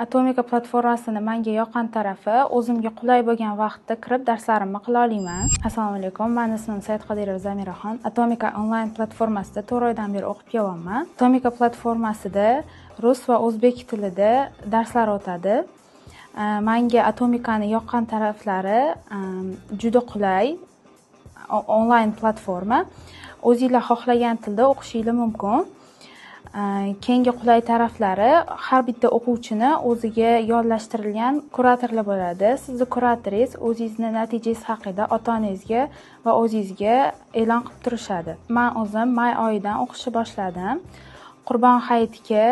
Atomika platformasini menga yoqqan tarafi, o'zimga qulay bo'lgan vaqtda kirib darslarimni qila olaman. Assalomu alaykum, mani ismim Saidqodirova Zamiraxon. Atomika onlayn platformasida 4 oydan beri o'qib kelyapman. Atomika platformasida rus va o'zbek tilida darslar o'tadi. Menga Atomikani yoqqan taraflari juda qulay onlayn platforma. O'zinglar xohlagan tilda o'qishinglar mumkin. Keyingi qulay taraflari, har bitta o'quvchini o'ziga yollashtirilgan kuratorlar bo'ladi. Sizni kuratoringiz o'zingizni natijangiz haqida ota-onangizga va o'zingizga e'lon qilib turishadi. Men o'zim may oyidan o'qishni boshladim. Qurbon hayitiga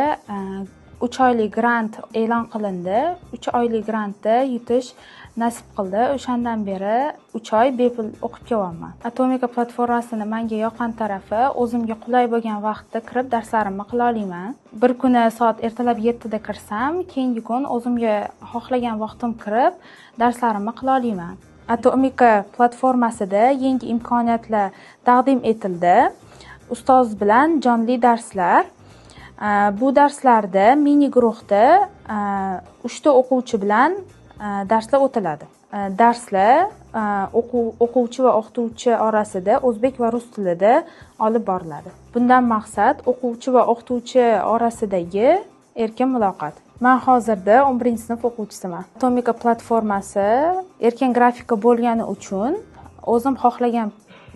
3 oylik grant e'lon qilindi. 3 oylik grantda yutish nasib qildi. O'shandan beri 3 oy bepul o'qib kelyapman. Atomika platformasini menga yoqqan tarafi, o'zimga qulay bo'lgan vaqtda kirib darslarimni qila olaman. Bir kuni soat ertalab 7 da kirsam, keyingi kun o'zimga xohlagan vaqtim kirib darslarimni qila olaman. Atomika platformasida yangi imkoniyatlar taqdim etildi. Ustoz bilan jonli darslar. Bu darslarda mini guruhda 3 ta o'quvchi bilan darslar o'tiladi. Darslar o'quvchi va o'qituvchi orasida o'zbek va rus tilida olib boriladi. Bundan maqsad o'quvchi va o'qituvchi orasidagi erkin muloqot. Men hozirda 11-sinf o'quvchisiman. Atomika platformasi erkin grafika bo'lgani uchun o'zim xohlagan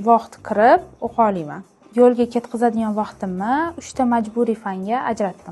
vaqt kirib o'qiy olaman. Yo'lga ketkazadigan vaqtimni 3 ta majburiy fanga ajratdim.